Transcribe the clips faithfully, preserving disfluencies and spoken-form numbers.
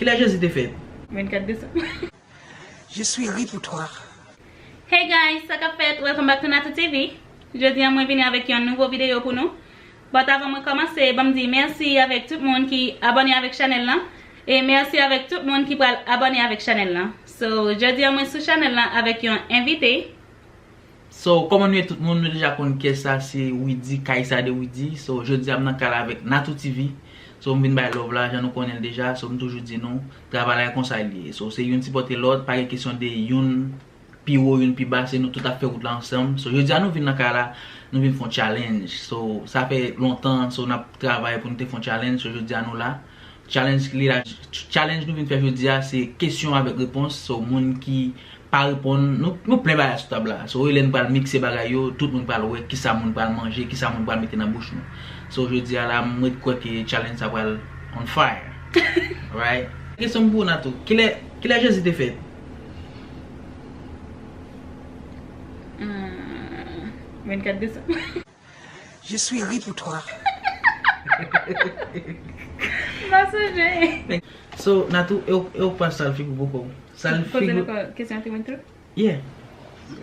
Kilè Jezi te fèt? Vennkat desanm. Je suis ri pour toi. Hey guys, sa k ap fèt? Welcome back to Natou T V. Jodi a mwen vini avèk yon nouvo videyo pou nou. But avan mwen kòmanse, ban m di mèsi avèk tout moun ki abòne avèk chanèl lan. E mèsi avèk tout moun ki pral abòne avèk chanèl lan. So, jodi a mwen sou chanèl lan avèk yon envite. So, kòman nou ye tout moun? Nou deja konn kiyès sa, se Widy, kay sa de Widy. So, jodi a m nan kay la avèk Natou T V. So, m vin bay love la, jan nou konnen l deja. So, m toujou di nou, travay la e konsa l ye. So, se youn sipòte lòt, pa gen kesyon de youn pi wo, youn pi ba, se nou tout ap fè wout la ansanm. So, jodi a nou vin nan kay la, nou vin fè yon challenge. So, sa fè lontan, so, n ap travay pou nou te fè yon challenge. So, jodi a nou la. Challenge li la, challenge nou vin fè jodi a, se kesyon avèk repons. So, moun ki pa reponn, nou, nou plen bagay sou tab la. So, e lè n pral mikse bagay yo, tout moun pral wè kisa moun pral manje, kisa moun pral mete nan bouch nou. So, jodi a la, m ret kwè ke challenge sa pral on fire. Right? Kesyon m pou w, Natou. Kilè, kilè Jezi te fèt? Hmm, vennkat desanm. Je suis ri pour toi. M pa sonje. So, Natou, e w, e w pa sal figi w poko. Sal Poze figi nou w. Kò, kesyon an te mwen tou? Yeah.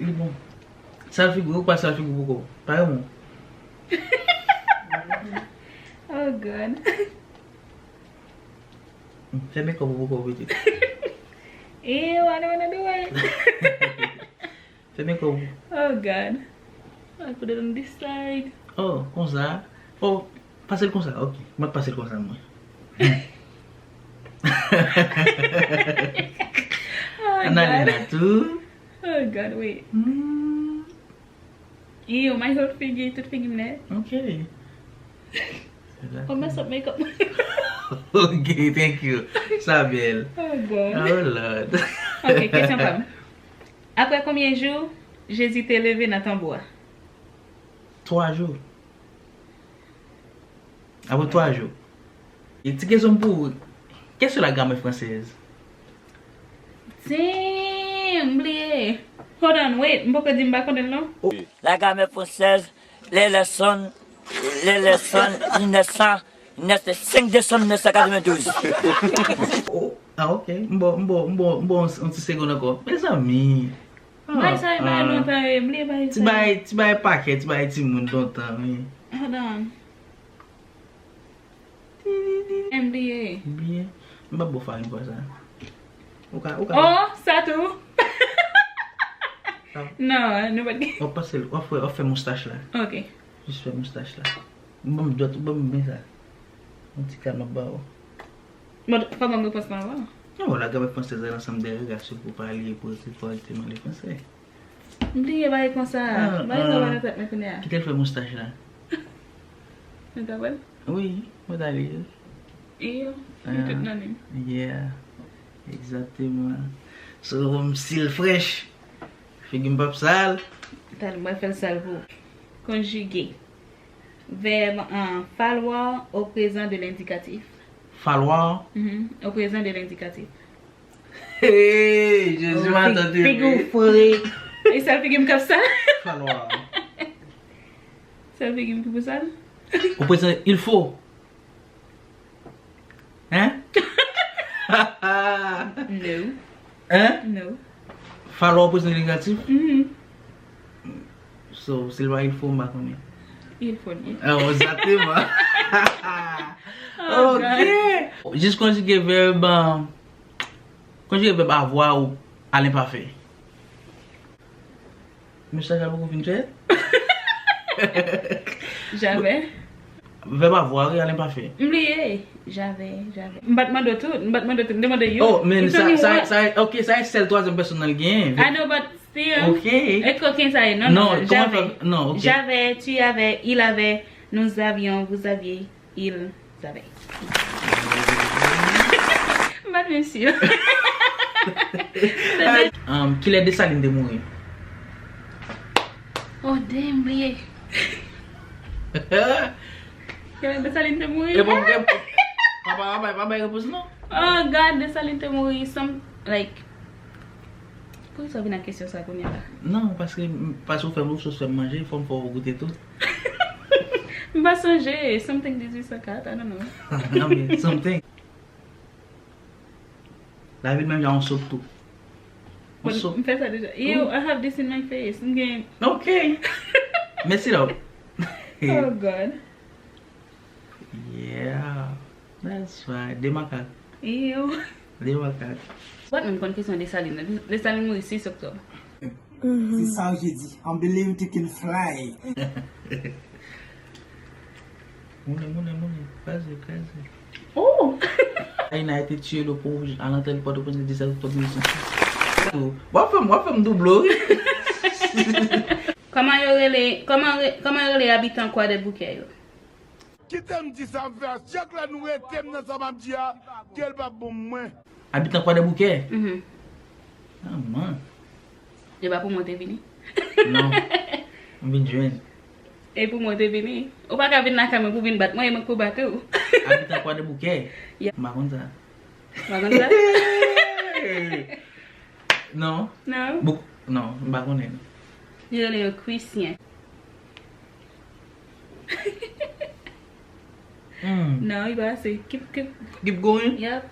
Li bon. Sal figi w, e w pa sal figi w poko. Pare bon. Oh God. Fè mekòp ou poko pitit. Ew, I don't wanna do it. Fè mekòp ou. Oh God. I put it on this side. Oh, konsa. Oh, pase l konsa. Ok, m ap pase l konsa mwen. Oh Ann ale God. Natou. Oh God, wait. Hmm, Ew, my whole figi, tout figi m nèt. ok. Kòman sa make up? Ok, thank you. Sa bèl. Oh God. Oh Lord. Ok, kesyon pa m. Apre konbyen jou Jezi te leve nan tonbo a? Twa jou. Apre twa jou. E ti kesyon m pou ou. Qu'est-ce que la grammaire française? Damn, m bliye. Hold on, wait, m poko di m pa konnen l non. La grammaire française, les leçons, les leçons, mille neuf cents, mille neuf cent cinq décembre mille neuf cent quatre-vingt-douze. Oh, ah, ok. M ba w, m ba w, m ba w, m ba w yon, yon ti segonn ankò. Mezanmi. Bagay sa yo bagay lontan yo, m bliye bagay sa. Ti bagay, ti bagay pakèt, ti bagay timoun lontan, wi. Hold on. M bliye. Byen. M pa bo farin fwa sa. Ou ka, ou ka. Oh, sa tou. Sa. Non, nou pa t gen. W ap pase l, w ap fè, w ap fè moustach la. Ok. Jis fè moustach la. Ban m dwèt, ban m men sa. Yon ti kal m ap ba w. Bon, fò ban m repons lan avan. Non, la grammaire française, l'ensemble des règles à suivre pour parler et pour écrire correctement le français. M bliye bagay konsa. Ah, Bagay sa ah. pa nan tèt mwen kounye a. Kite l fè moustach la. Nou ta wè l? Wi, mwen ta li. Eyo, Ah. li tout nan li. Yeah. Egzakteman. So, m still fresh. Figi m p ap sal. Talè mwen fè l sal pou ou. Konjige vèb an falloir au présent de l'indicatif. Falloir. Mhm, au présent de l'indicatif. Hey, Jezi, m atann. Figi w fre. E sèl figi m k ap sal. Falloir. Sèl figi m ki pou sal. Au présent, il faut. Hein? No. Hein? No. Falloir au présent de l'indicatif? Mhm. So, si l pa il faut, m pa konnen. Il faut li. Ah, egzakteman. Oh, Ok. Jis konjige vèb, euh, konjige vèb avoir ou à l'imparfait. Mesaj la poko fin fèt? Javè. Vèb avoir, wi, à l'imparfait. M bliye. Javè, javè. M pa t mande w tout, m pa t mande w tout, m te mande you. Oh, men It's sa, only sa, one. Sa, ok, sa e sèl twazyèm pèsonn nan l genyen. I know, but still. Ok. E koken sa ye? Non, Non, non, kòman javè. fè? Non, ok. J'avais, tu avais, il avait, nous avions, vous aviez, ils avaient. M pa t menm si. Um, kilè Desalin te mouri? Oh, damn, bliye. Kilè Desalin te mouri? E bon, e, pa, pa, pa, pa bay repons non. Oh, God, Desalin te mouri. Some, like, poukisa w vin ak kesyon sa kounye a la? Non, paske, paske ou fè m, ou fè m manje, fò m fè w goute tout. M pa sonje. Something dizuit san kat, I don't know. Non, men, something. Lavi l menm jan yon sop tou. Yon sop. M fè sa deja. Ew, I have this in my face. M gen. Ok. Mess it up. Oh God. Yeah. That's right. De makak. Ew. De makak. What, moun konn kesyon Desalin nan. Desalin mouri sis oktòb. Se sa yo di. Unbelieving you can fly. Moulen, moulen, moulen. Kraze, kraze. Oh! Aina a été tué le pauvre à l'entrée de Port-au-Prince le dix-sept octobre mil huit cent soixante. W ap fè m, w ap fè m double, wi. Kòman yo rele, kòman re-, kòman yo rele abitan Kwadèboukè yo? Kite m di sa m fè a. Chak lè nou rete m nan sa m ap di a, ke l p ap bon mwen. Abitan Kwadèboukè? Mhm. Ah, man. E pa pou mwen te vini. Non. M vin jwenn. E pou mwen te vini. Ou pa ka vin lakay mwen pou vin bat mwen, e mwen k pou bat ou. Abitan Kwadèboukè? Yeah. M pa konn sa. Ou pa konn sa? Non. Non? Bouk-, non, m pa konnen. Yo rele yo Krisyen. Hmm. Non, li pa ase. Keep, keep. Keep going? Yep.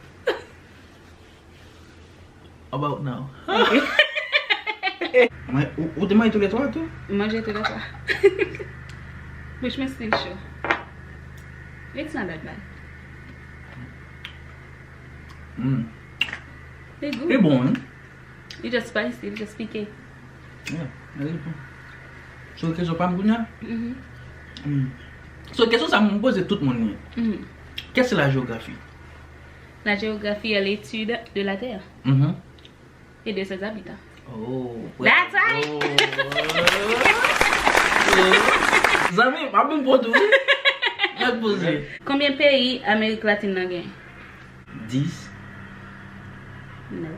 About now. Ok. Mwen, ou, ou te manje tou lè twa tou? M manje tou lè twa. Bouch mwen still cho. It's not that bad. Mm. Li gou. Li bon, wi. Li just spicy, li just pike. Yeah, li bon. So, kesyon pa m kounye a? Mhm. Mm. So, kesyon sa m poze tout moun li. Mhm. Qu'est-ce que la géographie? La géographie est l'étude de la Terre. Mhm. Et de ses habitants. Oh, that's right. Oh. Zanmi, m ap vin pran tou, wi. Mèt poze. Konbyen peyi Amerik Latin nan gen? Dis. Non.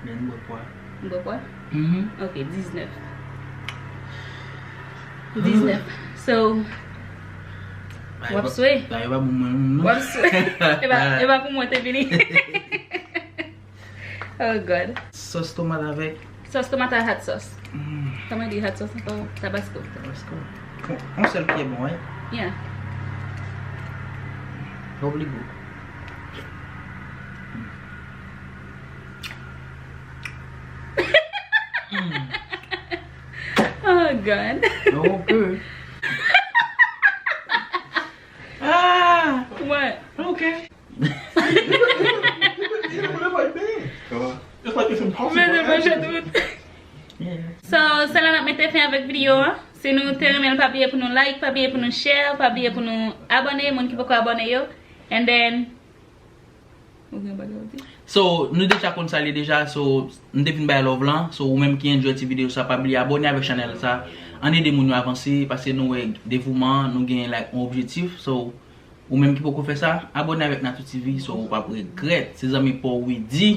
Men m bwè pwa. M bwè pwa? Mhm. Ok, diznèf. Diznèf. So, w ap swe. W ap swe. E pa, e pa pou mwen te vini. Oh God. Sòs tomat avèk. Sòs tomat ak hot sauce. Mm. Kòman di hot sauce ankò? Tabasco. Tabasco. Yon, yon sèl ki bon, wi. Yeah. Pa oblije. Mm. Oh God. Ok. Ah. What? Ok. Mwen te manje tout. So, se la n ap mete fen avèk videyo a. Si nou te renmen l, pa bliye pou nou like, pa bliye pou nou share, pa bliye pou nou abòne, moun ki poko abòne yo. And then, ou gen bagay ou di? So, nou deja konn sa li deja, so, m te fin bay love lan. So, ou menm ki enjoy ti videyo sa, pa bliye abòne avèk chanèl sa. Ann ede moun yo avanse, paske nou wè devouman, nou gen, like, yon objektif. So, ou menm ki poko fè sa, abòne avèk Natou T V, so ou p ap regrèt. Se zanmi pa w Widy.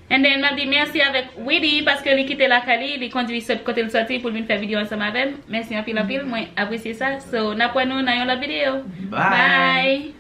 And then, m ap di mèsi avèk Widy, paske li kite lakay li, li kondui sot kote l soti pou l vin fè videyo ansanm avè m. Mèsi anpil, anpil, mwen apresye sa. So, n ap wè nou nan yon lòt videyo. Bye. Bye.